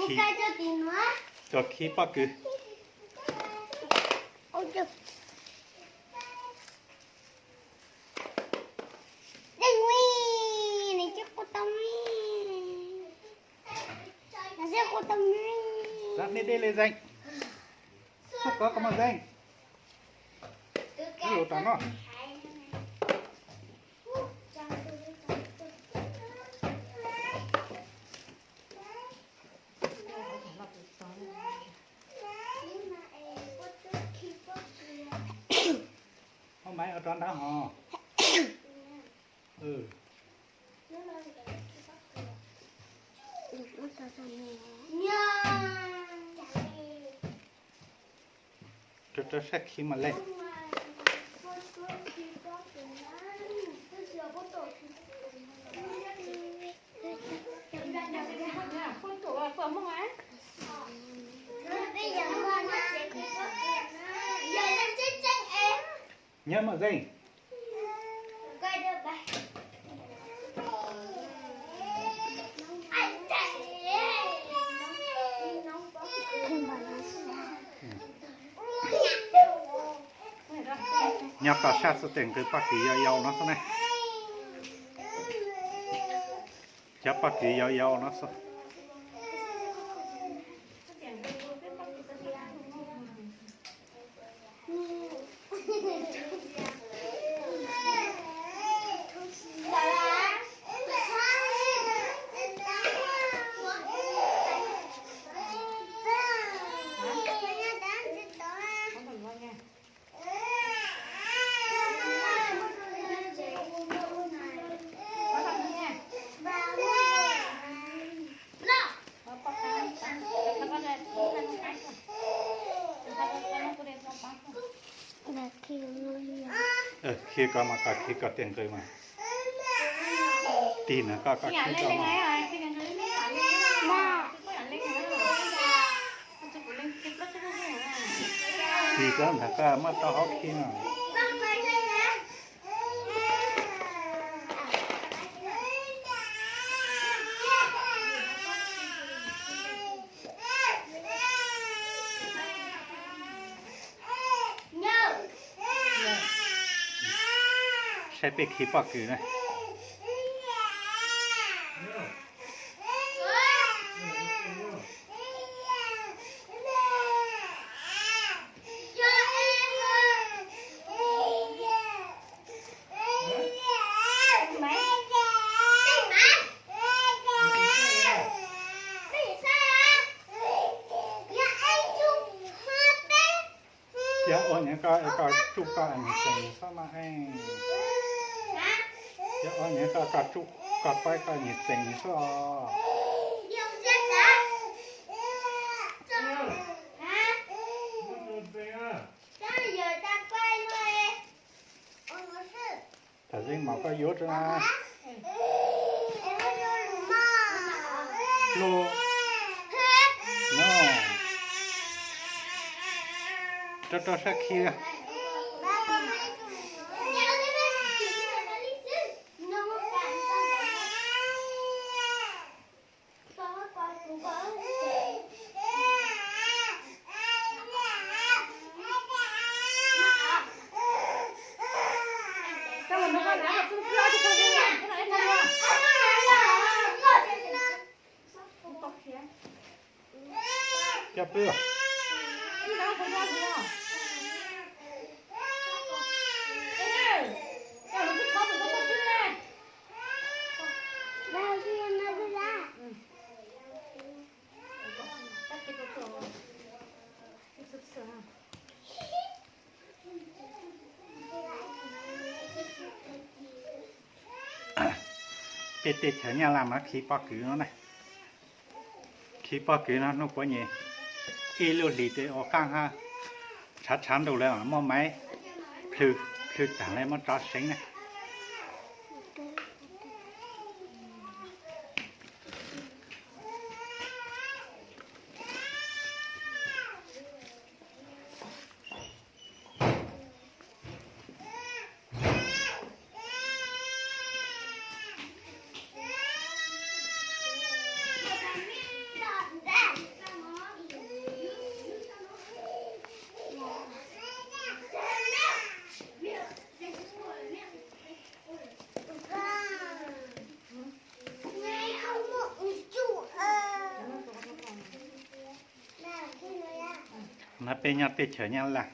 Khi, cov khi pob kws. Xav nej dej li Zeej. Xub kov koj mog Zeej. Lus tom no. Ua maiv ua rov nrab hov. Rau rau sab khi mas le. Nyob mog Zeej. Nyob tom sab xwb tes nqi pob kws yau yau no xwb ne. Cov pob kws yau yau no xwb. Khi koj mas koj khi koj tes nqi mas. Tig ntawm koj koj khi koj mas. Tig koj ntawm koj muab rau hauv khi no. Saib peb khi pob kws na. Yog ua niam koj es koj tsuj koj niag txeem xwb mas. Yog ua niam koj koj tsuj koj qaib koj niag txeem xwb os. Tam zeej mas koj yuav rau na. Lub no rau rau sab khi. Coj pw. Peb teb chaws Nyab Laj mas khi pob kws no na. Khi pob kws no hnub puav nyem ib lub hlis tes ua qaab hab, tshav tshav ntuj lawm muaj maiv plhws plhws taag lawm muab tso seev na. No peb nyob teb chaws Nyab Laj.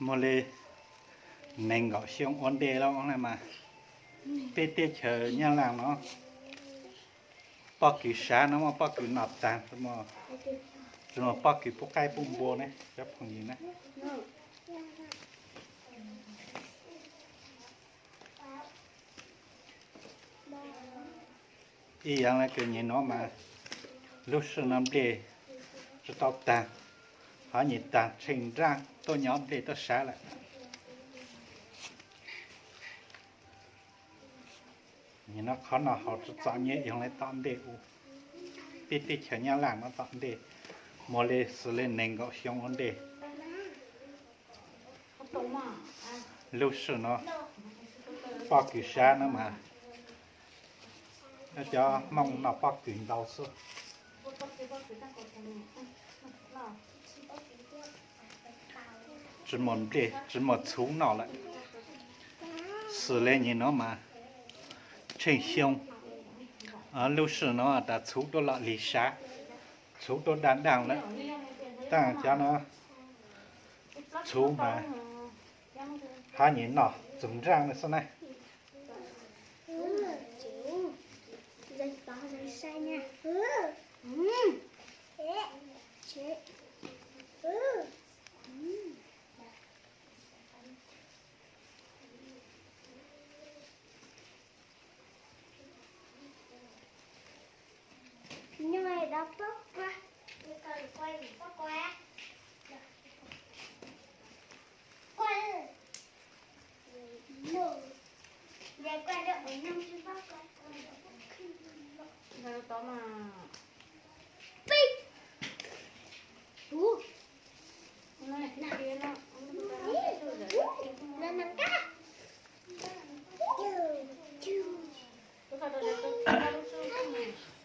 Muaj li nees nkaum xyoo ua ntej lawm mas, peb teb chaws Nyab Laj no pob kws sav no muaj pob kws noj tag, tsis muaj pob kws pub qaib pub npua ne cov phooj ywg na. Ib yam li kws nyem no mas lub sij hawm no nplej tsis tau tag, ho nyem tag tsheej nraj tuaj nyob nplej tuaj sav lawm. Nyem no qhov noj haus tsis txom nyem ib yam li tom ntej ub, peb teb chaws Nyab Laj no tom ntej, muaj li xws li nees nkaum xyoo ua ntej. Lub sij hawm no pob kws sav no mas cov Hmoob noj pob kws ntau xwb. Tsis muaj nplej tsis muaj txhuv noj lawm. Xws li nyem no mas tsheej xyoo, lub sij hawm no tas txhuv tuaj lom lig sav, txhuv tuaj daj daj lawm. Tab cov no txhuv mas ho nyem noj txug nraj no xwb na.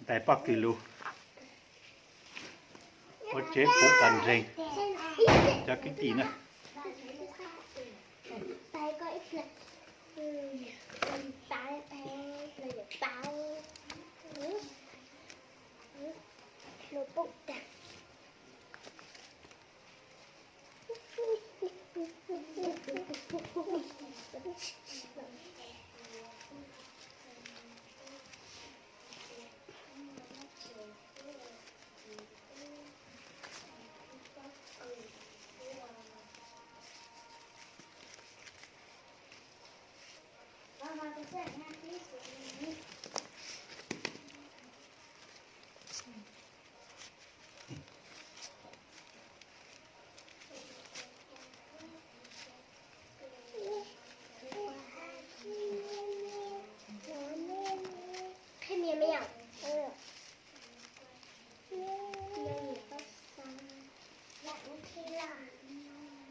Ntais pob kws lug ua tsev puv pas nreeg cov kwv tij na.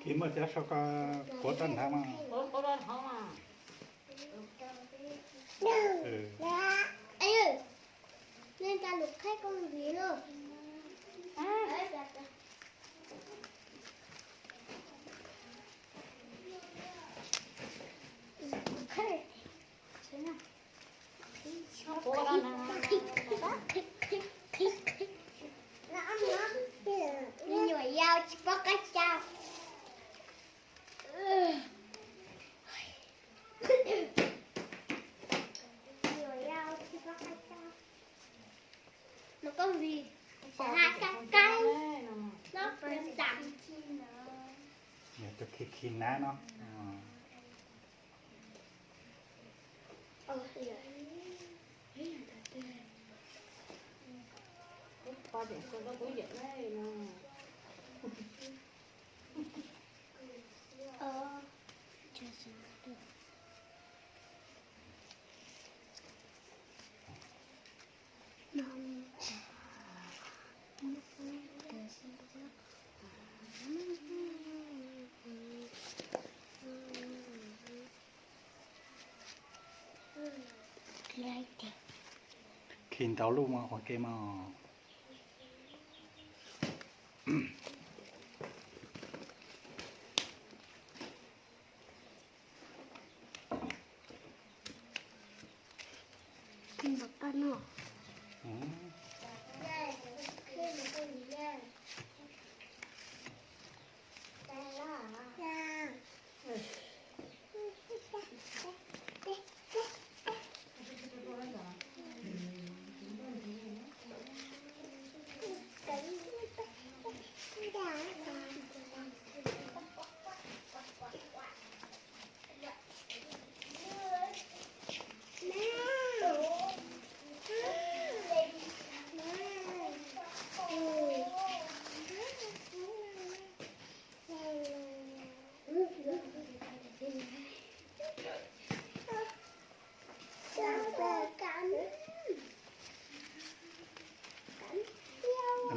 Kis muaj cov sau ko quav rab hnav mas. Me nyuam yaus tsis paub qab xyaw. Me nyuam yaus tsis paub qab xyaw. Mas koj vim sab ha kab kab no pab tam. Yog tus khi khi nab no. Khi ntau lub mas ua ke mas.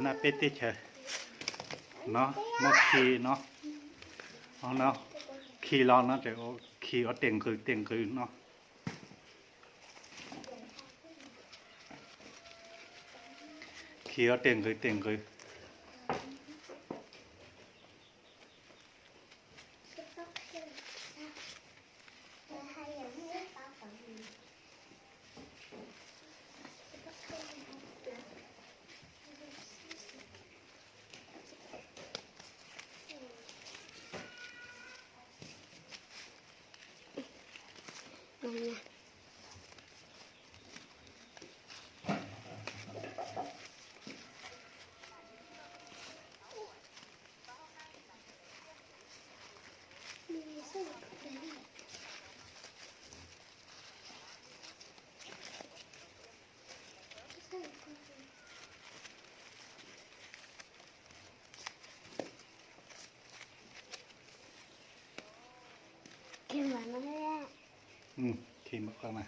Nab peb teb chaws no muab khi no, no khi los no tseem khi ua tes nqws tes nqws no. Khi ua tes nqws tes nqws. Khi npaum no na.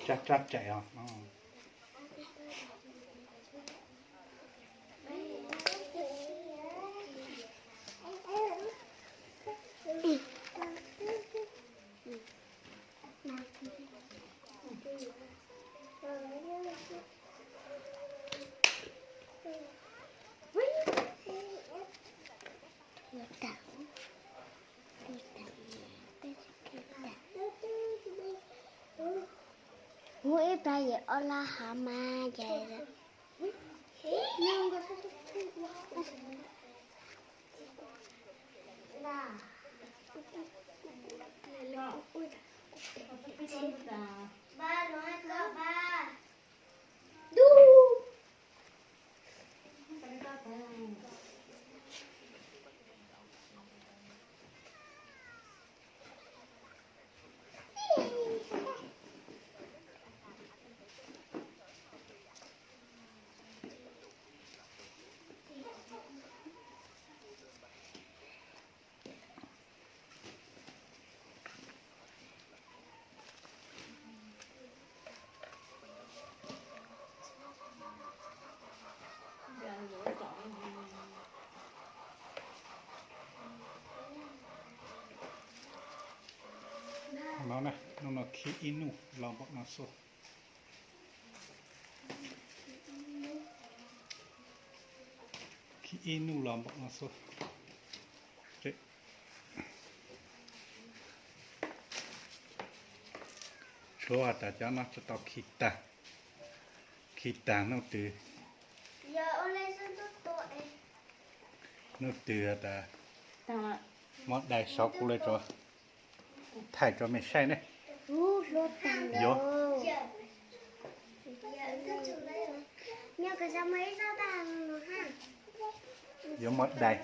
Tsab tsab tsaim os. Muaj ib plag yawm ob lab hav mas ces Hnub no khi ib nub los npaum no xwb. Khi ib nub los npaum no xwb. Tshuav has tas cov no tsis tau khi tag, khi tag hnub twg, hnub twg has tas muab dai sov kuv li tso, thaij rau mej saib ne. Yuav, yuav muab dai.